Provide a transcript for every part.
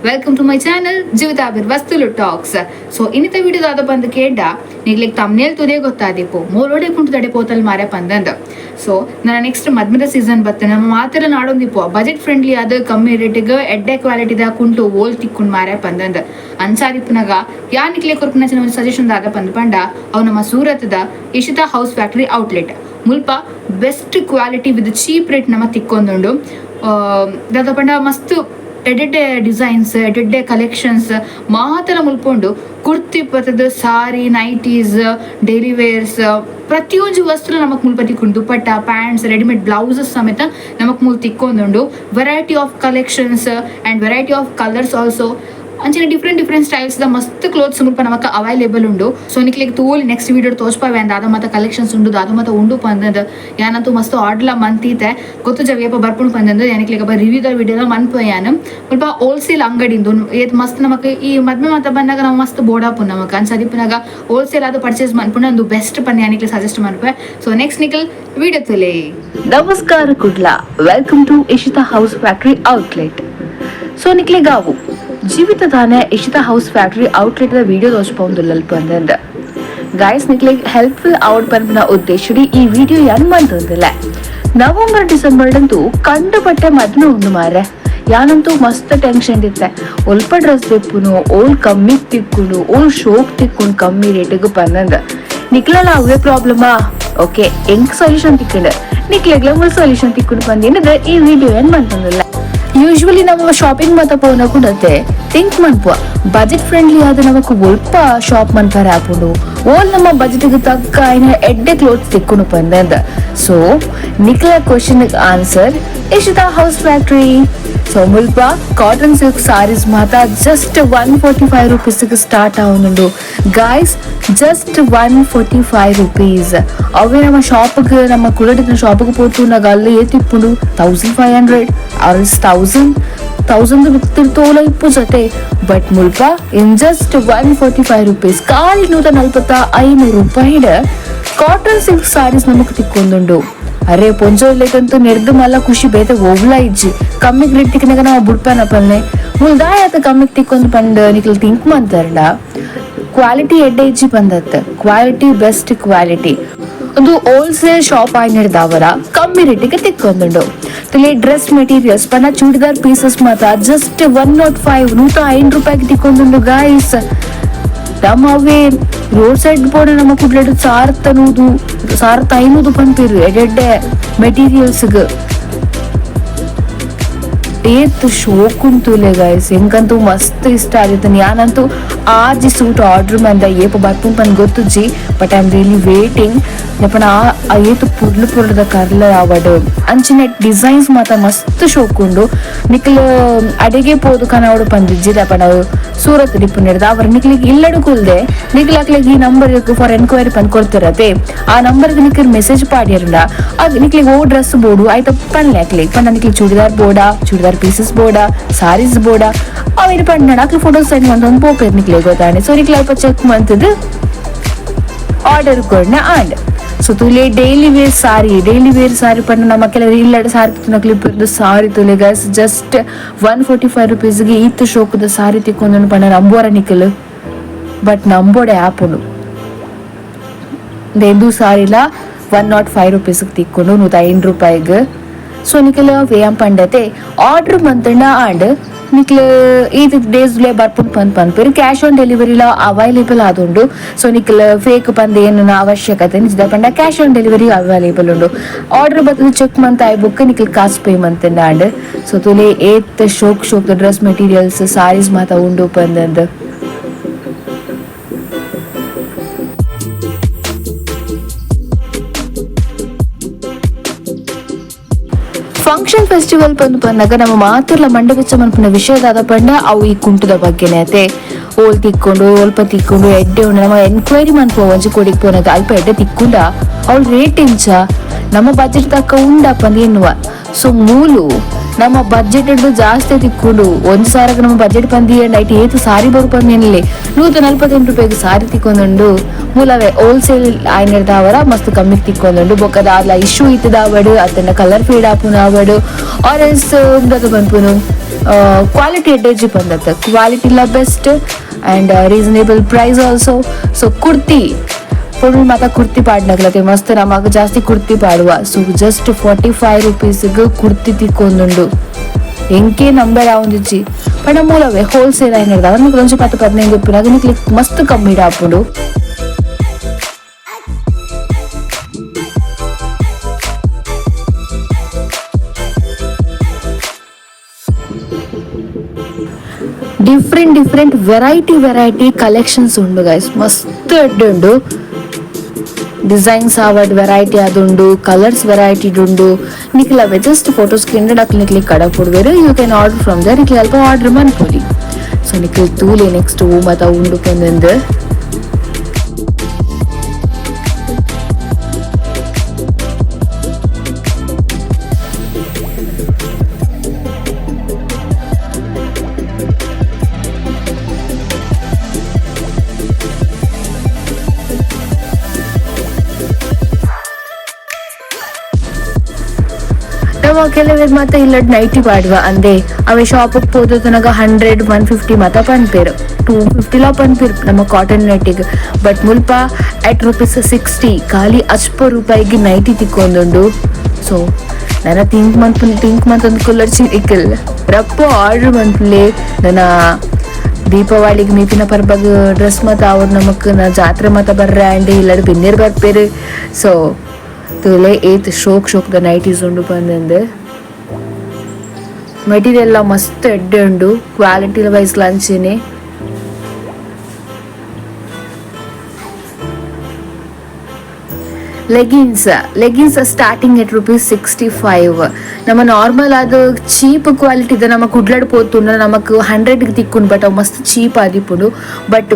Welcome to my channel Jeevitha Abir ವಸ್ತುಲು talks. So ಇನ್ನಿತ video ದಾದ ಬಂದು ಕೇಂಡ ನಿಗ್ಲಿಕ್ thumbnail ತುದೇ ಗೊತ್ತಾದಿಪ್ಪು ಮೋಲೋಡೆ ಕುಂಟು ತಡೆ ಪೋತಲ್ ಮಾರೆ ಪಂದಂದ. ಸೊ ನನ್ನ ನೆಕ್ಸ್ಟ್ ಮದ್ಮದ ಸೀಸನ್ ಬತ್ತೆ, ನಮ್ಮ ಮಾತ್ರ ನಾಡೊಂದಿಪ್ಪು ಬಜೆಟ್ ಫ್ರೆಂಡ್ಲಿ ಆದ ಕಮ್ಮಿ ರೇಟಿಗೆ ಎಡ್ಡೆ ಕ್ವಾಲಿಟಿದ ಕುಂಟು ಓಲ್ ತಿಕ್ಕೊಂಡು ಮಾರೆ ಪಂದಂದ. ಅನ್ಸಾದಿಪ್ಪುನಗ ಯಾ ನಿಕ್ಲೆ ಕೊರ್ಪುನ ಒಂದು ಸಜೆಷನ್ ದಾದ ಪಂದ್ ಪಂಡ ಅವು ನಮ್ಮ ಸೂರತ್ದ ಇಶಿತಾ house factory outlet ಮುಲ್ಪ best quality with cheap rate ನಮ್ಮ ತಿಕ್ಕೊಂದುಂಡು. ದಾದ ಪಂಡ ಮಸ್ತ್ ಎಡೆಡ್ಡೆ ಡಿಸೈನ್ಸ್, ಎಡೆಡ್ಡೆ ಕಲೆಕ್ಷನ್ಸ್ ಮಾತೆಲ ಮುಲ್ಪೊಂಡು. ಕುರ್ತಿ ಪತ್ತದ, ಸಾರಿ, nighties, daily wares ಪ್ರತಿಯೊಂಜಿ ವಸ್ತು ನಮಕ್ ಮುಲ್ಪ ತಿಕ್ಕೊಂಡು. ದುಪಟ್ಟ, pants, readymade blouses ಸಮೇತ ನಮಕ್ ಮೂಲು ತಿಕ್ಕೊಂದುಂಡು. Variety of collections and variety of colours also. ಅಂಚಿನ different different styles the ಮಸ್ತ್ ಕ್ಲೋತ್ಸ್ ಮುಲ್ಪ ನಮಕ್ ಅವೈಲೇಬಲ್ ಉಂಡು. ಸೊ ನಿಕ್ಲೆಗ್ ತೋಲಿ ನೆಕ್ಸ್ಟ್ ವೀಡಿಯೋ ತೋಜ್ಪಾವೆ ಅಂದ್ ದಾದ ಮಾತ ಕಲೆಕ್ಷನ್ಸ್ ಉಂಡು, ದಾದ ಮಾತ ಉಂಡು ಪಂದಂದ್. ಯಾನಂತೂ ಮಸ್ತ್ ಆರ್ಡರ್ಲ ಮಂತೀತೆ, ಗೊತ್ತು ಜವಿಯಪ್ಪ ಬರ್ಪುಂಡು ಪಂದಂದ್. ಯಾನಿಕ್ಲೆಗ್ ರಿವ್ಯೂದ ವಿಡಿಯೋಲ ಮನ್ಪು. ಯಾನ್ ಮುಲ್ಪ ಹೋಲ್ಸೇಲ್ ಅಂಗಡಿ ಏತ್ ಮಸ್ತ್ ನಮಕ್ ಈ ಮದ್ಮೆ ಮಾತ ಬಂದಾಗ ನಾವು ಮಸ್ತ್ ಬೋಡಾಪು ನಮಕ್ ಅನ್ಸದಿಪ್ಪುನಾಗ ಹೋಲ್ಸೇಲ್ ಆದ ಪರ್ಚೇಸ್ ಮನ್ಪುಂಡು. ಒಂದು ಬೆಸ್ಟ್ ಪನ್ ಯಾನಿಕ್ಲೆ ಸಜೆಸ್ಟ್ ಮನ್ಪೆ. ಸೊ ನೆಕ್ಸ್ಟ್ ನಿಖಲ್ ವಿಡಿಯೋ ತುಲೆ. ನಮಸ್ಕಾರ Kudla, welcome to Ishita house factory outlet. So ನಿಕ್ಲೆಗಾವು ಜೀವಿತ ದಾನೆ Ishita house factory outlet the video ತೋಚ್ಪೊಂದುಲ್ಲಲ್ಪ ಬಂದಂದ. Guys, ನಿಕ್ಲೆಗ್ helpful out ಪನ್ಪಿನ ಉದ್ದೇಶಡಿ ಈ ವಿಡಿಯೋ ಏನ್ ಮಂತೊಂದಿಲ್ಲ. ನವೆಂಬರ್ ಡಿಸೆಂಬರ್ ಅಂತೂ ಕಂಡುಪಟ್ಟೆ ಮದ್ಮೆ ಉಂಡು ಮಾರೆ. ಯಾನಂತೂ ಮಸ್ತ್ ಟೆನ್ಷನ್ ಇತ್ತೆ, ಒಲ್ಪ ಡ್ರೆಸ್ ತಿಪ್ಪುನು, ಓಲ್ ಕಮ್ಮಿ ತಿಕ್ಕುನು, ಓಲ್ ಶೋಕ್ ತಿಕ್ಕುನು ಕಮ್ಮಿ ರೇಟಿಗೆ ಬಂದಂದ. ನಿಕ್ಲಲ್ಲ ಅವೇ ಪ್ರಾಬ್ಲಮಾ? ಓಕೆ, ಎಂಕ್ ಸೊಲ್ಯೂಷನ್ ತಿಕ್ಕಂಡು, ನಿಕ್ಲೆಗ್ಲ ಮುಲ್ ಸೊಲ್ಯೂಷನ್ ತಿಕ್ಕುನು ಬಂದಿನದ ಈ ವಿಡಿಯೋ ಏನ್ ಮಂತೊಂದಿಲ್ಲ. ಯೂಶ್ವಲಿ ನಮ್ಮ ಶಾಪಿಂಗ್ ಮಾತ ಪೋನ ಕೂಡತ್ತೆ ಥಿಂಕ್ ಮನ್ಪುವ, ಬಜೆಟ್ ಫ್ರೆಂಡ್ಲಿ ಆದ ನಮಕ್ ಒಲ್ಪ ಶಾಪ್ ಮನ್ಪರೆ ಆಪುಂಡು, ಓಲ್ ನಮ್ಮ ಬಜೆಟ್ ತಕ್ಕ ಐನ ಎಡ್ಡೆ ಕ್ಲೋತ್ಸ್ ತಿಕ್ಕುನು ಪಂದಂದ. ಸೊ ನಿಕ್ಲ question answer Ishita house factory. So ಮುಲ್ಪ ಕಾಟನ್ ಸಿಲ್ಕ್ ಸಾರೀಸ್ ಮಾತ ಜಸ್ಟ್ 145 ರುಪೀಸ್ ಸ್ಟಾರ್ಟ್ ಆವೊಂದುಂಡು. Guys, just 145 rupees. ಅವೇ ನಮ್ಮ ಶಾಪ್ಗೆ, ನಮ್ಮ ಕುಡಟಿನ ಶಾಪ್ಗೆ ಪೋತುನಾಗ ಅಲ್ಲಿ ಏತಿಪ್ಪುಂಡು? 1500 or 1000, 1000 ತೋಲ ಇಪ್ಪು ಜೊತೆ. ಬಟ್ ಮುಲ್ಪ in just 145 rupees, ಖಾಲಿ 145 ರೂಪಾಯಿ ಕಾಟನ್ ಸಿಲ್ಕ್ ಸಾರೀಸ್ ನಮಕ್ ತಿಕ್ಕೊಂದುಂಡು. ಅರೆ, ಪೊಂಜೋಲೆಗಂತೂ ನೆರ್ದು ಮಲ್ಲ ಖುಷಿ ಬೇತೆ ಓವ್ಲ ಇಜ್ಜಿ. ಕಮ್ಮಿಗ್ ರೇಟ್ ತಿಕ್ಕನಾಗ ನಾವು ಬುಡ್ಪಾನ ಪಲ್ಲೆ ಮುಲ್ದಾಯ ಆತ ಕಮ್ಮಿಗ್ ತಿಕ್ಕೊಂದು ಪಂಡ್ ನಿಕ್ಲ್ ಥಿಂಕ್ ಮಂತಾರಲ್ಲ. ಕ್ವಾಲಿಟಿ ಎಡ್ಡೆ ಇಜ್ಜಿ ಬಂದತ್ತ, quality best quality. ಒಂದು ಹೋಲ್ಸೇಲ್ ಶಾಪ್ ಆಯ್ನಿಡ್ದಾವರ ಕಮ್ಮಿ ರೇಟಿಗೆ ತಿಕ್ಕೊಂದುಂಡು. ತುಲೆ ಡ್ರೆಸ್ ಮೆಟೀರಿಯಲ್ಸ್ ಪಂಡ ಚೂಡಿದಾರ್ ಪೀಸಸ್ ಮಾತ್ರ ಜಸ್ಟ್ 105, 105 ರೂಪಾಯಿಗೆ ತಿಕ್ಕೊಂದುಂಡು. ಗಾಯ್ಸ್, ನಮ್ಮ ಅವೇ ರೋಡ್ ಸೈಡ್ ಪೋಡ ನಮ್ಮ ಕುಡ್ಲಡು 1100, 1500 ಪನ್ಪಿರು ಎಡೆಡ್ಡೆ ಮೆಟೀರಿಯಲ್ಸ್. ಏತ್ ಶೋಕ್ ಉಂಟುಲೆ ಗೈಸ್, ಎಂಕಂತೂ ಮಸ್ತ್ ಇಷ್ಟ ಆಗಿತ್ತು. ಯಾನಂತೂ ಆಜಿ ಸೂಟ್ ಆರ್ಡರ್ ಮಂದ, ಏಪ ಬರ್ಪುಂಡು ಪಂದ್ ಗೊತ್ತುಜ್ಜಿ, but I am really waiting. ಯಪನ ಆ ಏತು ಪುರ್ಲು ಪುರ್ಲದ ಕಲರ್ ಆವಡ್, ಅಂಚಿನ ಡಿಸೈನ್ಸ್ ಮಾತ ಮಸ್ತ್ ಶೋಕ್ ಉಂಡು. ನಿಕ್ಲ್ ಅಡಿಗೆ ಪೋದು ಕನವಡು ಪಂದಿಜ್ಜಿ ಅಪನ ಸೂರತ್ ಡಿಪ್ಪು ಅವರ್ ನಿಕ್ಲಿಗೆ ಇಲ್ಲಡು ಕುಲ್ದೆ ನಿಕ್ಲ್ ಅಕ್ಲೆಗ್ ಈ number for enquiry ಪಂದ್ ಕೊಡ್ತಿರತ್ತೆ. ಆ ನಂಬರ್ ನಿಕ್ಲ್ ಮೆಸೇಜ್ ಪಾಡ್ಯರಂಡ ನಿಕ್ಲಿಗೆ ಓ ಡ್ರೆಸ್ ಬೋಡು ಆಯ್ತ ಪನ್ಲೆ ಅಕ್ಲೆಗ್ ಪಂಡ. ನಿಕ್ಲಿ ಚೂಡಿದಾರ್ ಬೋಡಾ, ಚೂಡಿದಾರ್ ಪೀಸಸ್ ಬೋಡಾ, ಸಾರೀಸ್ ಬೋಡಾ, ಅವೇನು ಪಂಡ ಅಕ್ಲು ಫೋಟೋ ಸೆಂಡ್ ಮಂತೊಂದು ಪೋಪೆರ್ ನಿಕ್ಲೆ ಗೊತ್ತಾಂಡೆ. ಸೊ ನಿಕ್ಲೆ ಅಲ್ಪ ಚೆಕ್ ಮಂತದ್ದು ಆರ್ಡರ್ ಕೊಡ್ನ ಆಂಡ್. ಸೊ ತುಲೆ daily wear sari, daily wear sari ಪಂಡ ನಮ್ಮ ಕೆಲವರು ಇಲ್ಲಡ ಸಾರಿ ತುನ ಕ್ಲಿಪ್ ಸಾರಿ ತುಲೆ ಗೈಸ್, ಜಸ್ಟ್ 145 ರುಪೀಸ್ಗೆ ಈತ್ ಶೋಕದ ಸಾರಿ ತಿಕ್ಕೊಂದು ಪಂಡ ನಂಬೋರ ನಿಕ್ಕಲು? ಬಟ್ ನಂಬೋಡೆ ಆಪುಂಡು. ದೆಂದು ಸಾರಿಲ 105 ರುಪೀಸ್ಗೆ ತಿಕ್ಕೊಂಡು, 105 ರೂಪಾಯಿಗೆ. ಸೊ ನಿಖಲ್ ವೇಯಂ ಪಂಡತೆ ಆರ್ಡರ್ ಮಂತಂಡ ಆಂಡ್ ನಿಕ್ಲ್ ಈ ಡೇಸ್ ಬರ್ಪುಂಡು ಪಂದ್ ಪನ್ಪೇರು. ಕ್ಯಾಶ್ ಆನ್ ಡೆಲಿವರಿಲ ಅವೈಲೇಬಲ್ ಆದುಂಡು. ಸೊ ನಿಕ್ಲ್ ಫೇಕ್ ಪಂದ್ ಏನು ಅವಶ್ಯಕತೆ ನಿಜ ಪಂಡ cash on delivery available ಉಂಡು. ಆರ್ಡರ್ ಬತ್ತದ ಚೆಕ್ ಮಂತ್ ಆಯ್ ಬುಕ್ ನಿಕ್ಲ್ ಕಾಸು ಪೇ ಮಂತಂಡ ಆಂಡ್. ಸೊ ತುಲೆ ಏತ್ ಶೋಕ್ ಶೋಕ್ ಡ್ರೆಸ್ ಮೆಟೀರಿಯಲ್ಸ್, ಸಾರೀಸ್ ಮಾತ ಉಂಡು ಪಂದಂದ್. ಫಂಕ್ಷನ್ ಫೆಸ್ಟಿವಲ್ ಬಂದು ಬಂದಾಗ ನಮ್ಮ ಮಾತಿರ್ಲ ಮಂಡೆ ಬೆಚ್ಚ ಮನ್ಪುನ ವಿಷಯದಾದ ಪಂಡ ಅವು ಈ ಕುಂಟುದ ಬಗ್ಗೆನೆ ಅತೆ. ಓಲ್ ತಿಕ್ಕೊಂಡು, ಒಲ್ಪ ತಿಕ್ಕೊಂಡು ಎಡ್ಡೆ ಉಂಡು, ನಮ್ಮ ಎನ್ಕ್ವೈರಿ ಮನ್ಪುವ. ಒಂಜಿ ಕೊಡಿಗ್ ಪೋನಾಗ ಅಲ್ಪ ಎಡ್ಡೆ ತಿಕ್ಕೊಂಡ, ಅವಳು ರೇಟ್ ಎಂಚ, ನಮ್ಮ ಬಜೆಟ್ ತಕ್ಕ ಉಂಡಪ್ಪ ಅಂದ್ ಎನ್ನುವ. ಸೊ ಮೂಲು ನಮ್ಮ ಬಜೆಟ್ ಜಾಸ್ತಿ ತಿಕ್ಕೊಂಡು. ಒಂದ್ ಸಾರಕ್ಕೆ ನಮ್ಮ ಬಜೆಟ್ ಪಂದಿ ನೈಟ್ ಏತು ಸಾರಿ ಬರು ಪಂದಿ. 148 ರೂಪಾಯಿಗೆ ಸಾರಿ ತಿಕ್ಕೊಂದುಂಡು. ಮೂಲವೇ ಹೋಲ್ಸೇಲ್ ಆಯ್ನಿರ್ದಾವರ ಮಸ್ತ್ ಕಮ್ಮಿ ತಿಕ್ಕೊಂದುಂಡು. ಬೊಕ್ಕದ ಅಲ್ಲ ಇಶ್ಯೂ ಇತ್ತದಾವಡು, ಅತ್ತನ ಕಲರ್ ಫೇಡ್ ಆಪುನ ಆವಡು, ಆರ್ ಎಲ್ಸ್ ಪನ್ಪುನು. Quality ಎಡ್ಡೆಜ್ಜಿ ಬಂದತ್ತೆ, quality La best and reasonable price also. So kurti ಪೊಣ್ಣು ಮಾತ ಕುರ್ತಿ ಪಾಡ್ನಗ್ಲತೆ ಮಸ್ತ್, ನಮಗ್ ಜಾಸ್ತಿ ಕುರ್ತಿ ಪಾಡುವ. ಸೊ ಜಸ್ಟ್ 45 ರುಪೀಸ್ಗ್ ಕುರ್ತಿ ತಿಕ್ಕೊಂದುಂಡು. ಎಂಕೆ ನಂಬರ್ ಆವೊಂದಿಜ್ಜಿ ಪಂಡ ಮೂಲವೇ ಹೋಲ್ಸೇಲ್ ಆಯಿನರ್ದ ನಿಕ್ಲ್ ಒಂಜಿ 10 15 ಉಪ್ಪುನಗ ನಿಕ್ಲೆಗ್ ಮಸ್ತ್ ಕಮ್ಮಿ ಆಪುಂಡು. Different different variety variety collections ಉಂಡು ಗೈಸ್, ಮಸ್ತ್ ಎಡ್ಡೆ ಉಂಡು. ಡಿಸೈನ್ಸ್ ಆವಡ್ ವೆರೈಟಿ ಆದುಂಡು, ಕಲರ್ಸ್ ವೆರೈಟಿ ಉಂಡು. ನಿಕ್ಲ ಜಸ್ಟ್ ಫೋಟೋಸ್ ಕಿಂಡ ನಿಕ್ಲಿ ಕಡ ಕೊಡುವೆರು. You can order from there. ನಿಕ್ಲೆ ಅಲ್ಪ ಆರ್ಡರ್ ಮನ್ಪೊಲಿ. ಸೊ ನಿಕ್ಲ್ ತೂಲೆ ನೆಕ್ಸ್ಟ್ ಓ ಮಾತ ಉಂಡು ಪಂದ್. ನಮ್ಮ ಕೆಲವೆರ್ ಮಾತ ಇಲ್ಲಡ್ ನೈಟಿ ಪಾಡುವ ಅಂದೆ ಅವೆ ಶಾಪ್ ಪೋದು ತನಗ 100 150 ಮಾತ ಪನ್ಪೆರ್, 250 ಲಾ ಪನ್ಪೆರ್ ನಮ್ಮ ಕಾಟನ್ ನೈಟಿಗ್. ಬಟ್ ಮುಲ್ಪ ಅಟ್ ₹60, ಖಾಲಿ ಅಜ್ಪ ರೂಪಾಯಿಗೆ ನೈಟಿ ತಿಕ್ಕೊಂದುಂಡು. ಸೊ ನನ ಥಿಂಕ್ ಮನ್ಪುನ್ ಥಿಂಕ್ ಮಂತೊಂದು ಕುಲ್ಲರ್ಚಿ ಇಕ್ಕಲ್ ರಪ್ಪ ಆರ್ಡರ್ ಮನ್ಪುಲೆ. ನನ ದೀಪಾವಳಿಗೆ ಮೀಪಿನ ಪರ್ಬಗ್ ಡ್ರೆಸ್ ಮಾತ ಆವಡ್ ನಮಕ್ ನ ಜಾತ್ರೆ ಮಾತ ಬರ್ರೆ ಅಂಡ್ ಇಲ್ಲಡ್ ಬಿನ್ನೆರ್ ಬರ್ಪೇರು. ಸೊ ತೂಲೆ ಏತ್ ಶೋಕ್ ಶೋಕ್ ದ ನೈಟೀಸ್ ಉಂಡು ಪಂದಂದು. ಮೆಟೀರಿಯಲ್ ಮಸ್ತ್ ಎಡ್ಡೆ ಉಂಡು, ಕ್ವಾಲಿಟಿ ವೈಸ್ ಲಂಚಿನಿ. Leggings leggings starting at ₹65. ನಮ್ಮ ನಾರ್ಮಲ್ ಅದು ಚೀಪ್ ಕ್ವಾಲಿಟಿ ನಮ್ಮ ಕುಡ್ಲಡ್ ಪೋತುಂಡ ನಮಕ್ 100 ತಿಕ್ಕುಂಡು, ಬಟ್ ಅವು ಮಸ್ತ್ ಚೀಪ್ ಆದಿಪ್ಪುಂಡು. But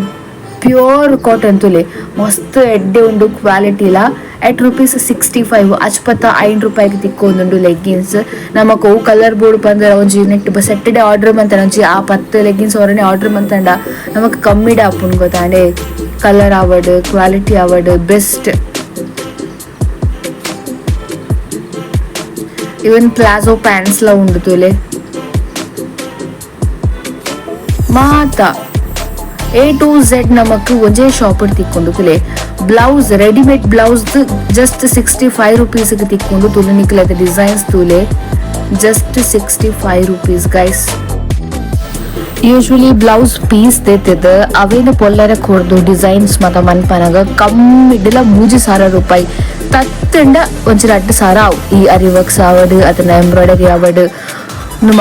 pure cotton ತುಲೆ ಮಸ್ತ್ ಎಡ್ಡೆ ಉಂಡು ಕ್ವಾಲಿಟಿಲ. ಅಟ್ ₹65, ಅಚ್ಪತ್ತ ಐನ್ ರೂಪಾಯಿಗೆ ತಿಕ್ಕೊಂದುಂಡು ಲೆಗ್ಗಿನ್ಸ್. ನಮಕ್ ಅವು ಕಲರ್ ಬೋರ್ಡ್ ಪಂದ್ರ ಒಂಜಿ net Saturday order ಮಂತಂಡ ಒಂಜಿ ಆ 10 ಲೆಗ್ಗಿನ್ಸ್ ಹೊರನೆ ಆರ್ಡರ್ ಮಂತಂಡ ನಮಕ್ ಕಮ್ಮಿಡ್ ಆಪುಂಡು ಗೊತ್ತಾಂಡೆ. ಕಲರ್ ಆವಡ್ ಕ್ವಾಲಿಟಿ ಆವಡ್ best. Even palazzo pants ಲ ಉಂಡು ತುಲೆ. ಮಾತ A to Z ನಮಕ್ ಒಂಜೇ ಶಾಪ್ ತಿಕ್ಕೊಂಡು ತುಲೆ. Blouse, readymade blouse just 65 rupees ತಿಕ್ಕೊಂಡು ತುಲೆ. ನಿಕ್ಲದ ಡಿಸೈನ್ಸ್ ತುಲೆ, just ₹65 guys. Usually blouse piece ದೇತಿದ್ ಅವೇನು ಪೊಲ್ಲರೆ ಕೊರ್ದು ಡಿಸೈನ್ಸ್ ಮತ ಮನ್ಪನಗ ಕಮ್ಮಿಡ್ಲ 3000 ರೂಪಾಯಿ ತತ್ತಂಡ ಒಂಜಿ 2000 ಅವು. ಈ ಅರಿ ವರ್ಕ್ಸ್ ಆವಡ್ ಅದನ್ನ ಎಂಬ್ರಾಯ್ಡರಿ ಆವಡ್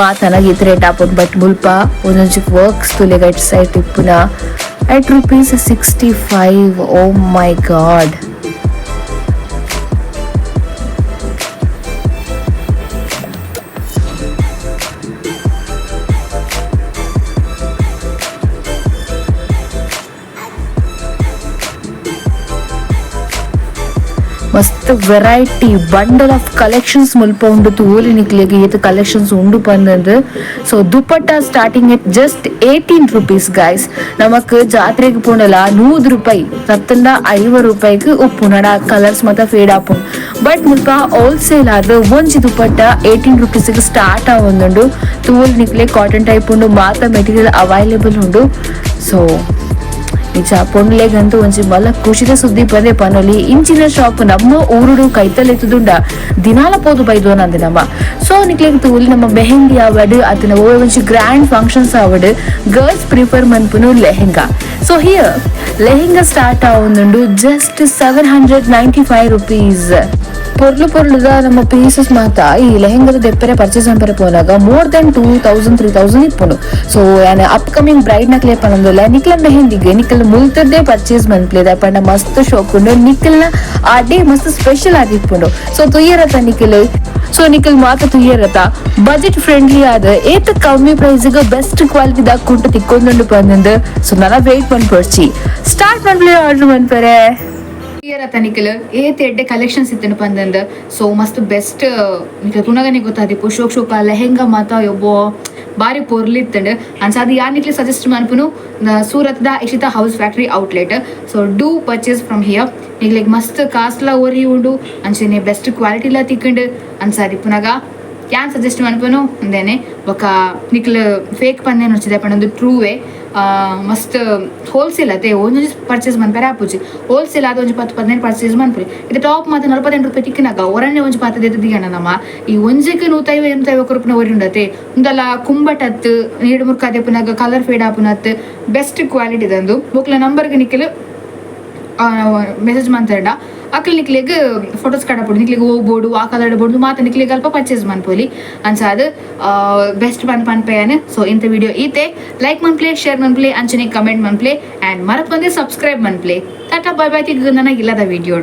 ಮಾತನಾಗ ಈತ್ ರೇಟ್ ಆಪುಂಡು. ಬಟ್ ಮುಲ್ಪ ಒಂದೊಂಜಿ ವರ್ಕ್ಸ್ ತುಲೆ ಗೈಟ್ ಸೈಟ್ ಇಪ್ಪುನ at ₹65. Oh my god. ಮಸ್ತ್ variety bundle of collections ಮುಲ್ಪ ಉಂಡು. ತೂಲಿ ನಿಕ್ಲೆಗ್ ಏತ್ ಕಲೆಕ್ಷನ್ಸ್ ಉಂಡು ಪಂದಂದು. So dupatta starting at just ₹18 guys. ನಮಕ್ ಜಾತ್ರೆಗ್ ಪೋಂಡಲ 100 ರೂಪಾಯಿ ತತ್ತಂಡ 50 ರೂಪಾಯಿಗ್ ಉಪ್ಪುನಡ ಕಲರ್ಸ್ ಮಾತ ಫೇಡ್ ಆಪುಂಡು. ಬಟ್ ಮುಲ್ಪ ಹೋಲ್ಸೇಲ್ ಆದ್ ಒಂಜಿ ದುಪಟ್ಟ 18 ರುಪೀಸ್ ಸ್ಟಾರ್ಟ್ ಆವೊಂದುಂಡು. ತೂಲಿ ನಿಕ್ಲೆ ಕಾಟನ್ ಟೈಪ್ ಉಂಡು, ಮಾತ ಮೆಟೀರಿಯಲ್ ಅವೈಲೇಬಲ್ ಉಂಡು. ಸೊ ನಿಜ ಪೊಣ್ಣುಲೆಗಂತೂ ಒಂಜಿ ಮಲ್ಲ ಖುಷಿದ ಸುದ್ದಿ ಪಂದೆ ಪನೊಲಿ, ಇಂಚಿನ ಶಾಪ್ ನಮ್ಮ ಊರುಡು ಕೈತಲೆತ್ತುದುಂಡ ದಿನಾಲ ಪೋದು ಬೈದು ನಂದು ನಮ್ಮ. ಸೊ ನಿಕ್ಲೆಗ್ ತೂಲಿ ನಮ್ಮ ಮೆಹಂದಿ ಆವಡ್ ಅತನ ಒಂಜಿ ಗ್ರ್ಯಾಂಡ್ ಫಂಕ್ಷನ್ಸ್ ಆವಡ್ ಗರ್ಲ್ಸ್ ಪ್ರಿಫರ್ ಮನ್ಪುನು lehenga. So here lehenga start ಆವೊಂದುಂಡು just ₹795. ಪೊರ್ಲು ಪೊರ್ಲುದ ನಮ್ಮ ಪೀಸಸ್ ಮಾತ ಈ ಲೆಹೆಂಗದ ದೆಪ್ಪರೆ ಪರ್ಚೇಸ್ ಮನ್ಪರೆ ಪೋನಾಗ ಮೋರ್ ದೆನ್ 2000 3000 ಇಪ್ಪುಂಡು. ಸೊ ಯಾನ್ ಅಪ್ಕಮಿಂಗ್ ಬ್ರೈಡ್ ನಕ್ಲೆ ಪನೊಂದುಲ್ಲ, ನಿಕ್ಲ ಮೆಹಂದಿಗ್ ನಿಕಲ್ ಮುಲ್ತದ್ದೇ ಪರ್ಚೇಸ್ ಮನ್ಪ್ಲೇದ ಪಂಡ ಮಸ್ತ್ ಶೋಕುಂಡು, ನಿಕಲ್ನ ಆ ಡೇ ಮಸ್ತ್ ಸ್ಪೆಷಲ್ ಆದಿಪ್ಪುಂಡು. ಸೊ ತುಯ್ಯರತ ನಿಕಲ್, ಸೊ ನಿಕಲ್ ಮಾತ ತುಯ್ಯರತ ಬಜೆಟ್ ಫ್ರೆಂಡ್ಲಿ ಆದ ಏತ್ ಕಮ್ಮಿ price best quality ದ ಕುಂಟು ತಿಕ್ಕೊಂದುಂಡು ಪಂದಂದು. ಸೊ ನನ ವೇಟ್ ಮನ್ಪೊಡ್ಚಿ, ಸ್ಟಾರ್ಟ್ ಮನ್ಪ್ಲೆ ಆರ್ಡರ್ ಮನ್ಪರೆ. ತನಿಕಲ್ ಏತ್ ಎಡ್ಡೆ ಕಲೆಕ್ಷನ್ಸ್ ಇತ್ತನು ಪಂದಂದು. ಸೊ ಮಸ್ತ್ ಬೆಸ್ಟ್ ನಿಕ್ಲೆ ತುನಗನೆ ಗೊತ್ತಾದಿಪ್ಪು. ಶೋಕ್ ಶೋಕ ಲೆಹೆಂಗಾ ಮಾತ ಯೊಬ್ಬೋ ಬಾರಿ ಪೊರ್ಲಿತ್ತಂಡು. ಅಂಚಾದ್ ಯಾನ್ ನಿಕ್ಲೆ suggest ಮನ್ಪುನು ಸೂರತ್ದ Ishita house factory outlet. So do purchase from here. ನಿಕ್ಲೆಗ್ ಮಸ್ತ್ ಕಾಸ್ಲ ಒರಿ ಉಂಡು, ಅಂಚನೆ ಬೆಸ್ಟ್ ಕ್ವಾಲಿಟಿಲ ತಿಕ್ಕಂಡು. ಅಂಚಾದ್ ಇಪ್ಪುನಗ ಯಾನ್ ಸಜೆಸ್ಟ್ ಮನ್ಪುನು ಉಂದೆನೆ. ಬೊಕ ನಿಕ್ಲ್ ಫೇಕ್ ಪಂದೇನ್ ಉಚಿತ ಪಂಡ ಟ್ರೂವೇ. ಮಸ್ತ್ ಹೋಲ್ಸೇಲ್ ಅತೆ, ಒಂಜೊಂಜಿ ಪರ್ಚೇಸ್ ಮನ್ಪೆರೆ ಆಪುಜಿ. ಹೋಲ್ಸೇಲ್ ಆದ್ ಒಂಜಿ 10 15 ಪರ್ಚೇಸ್ ಮನ್ಪುಲಿ. ಇದು ಟಾಪ್ ಮಾತ 48 ರೂಪಾಯಿ ತಿಕ್ಕಿನಾಗ ಒರನೆ ಒಂಜಿ ಪಾತ ದೆತ್ತ್ ದಿಗಣ ನಮ. ಈ ಒಂಜೆಕ್ 150 250 ರೂಪಾಯಿ ಒರಿ ಉಂಡತೆ. ಉಂದಲ ಕುಂಬಟತ್ ನೀಡು ಮುರ್ಕ ದೆಪ್ಪುನಾಗ ಕಲರ್ ಫೇಡ್ ಆಪುನತ್, ಬೆಸ್ಟ್ ಕ್ವಾಲಿಟಿ ದಂದು. ಬೊಕ್ಲ ನಂಬರ್ಗೆ ನಿಕ್ಲ್ ಮೆಸೇಜ್ ಮಂತರ್ಡ ಅಕ್ಲ್ ನಿಕ್ಲೆಗ್ ಫೋಟೋಸ್ ಕಡಪುಡು. ನಿಕ್ಲೆಗ್ ಓ ಬೋಡು, ಆ ಕಲರ್ ಬೋಡು ಮಾತ ನಿಕ್ಲೆಗ್ ಅಲ್ಪ ಪರ್ಚೇಸ್ ಮನ್ಪೊಲಿ. ಅಂಚಾದ್ ಬೆಸ್ಟ್ ಪನ್ ಪನ್ಪೆಯನ್. ಸೊ ಇಂತ ವಿಡಿಯೋ ಈತೆ. ಲೈಕ್ ಮನ್ಪ್ಲೆ, ಶೇರ್ ಮನ್ಪ್ಲೆ, ಅಂಚನೆ ಕಮೆಂಟ್ ಮನ್ಪ್ಲೆ ಆ್ಯಂಡ್ ಮರಪಂದೆ ಸಬ್ಸ್ಕ್ರೈಬ್ ಮನ್ಪ್ಲೆ. Tata, bye bye. ತಿಗ್ ನನಗೆ ಇಲ್ಲದ ವಿಡಿಯೋ.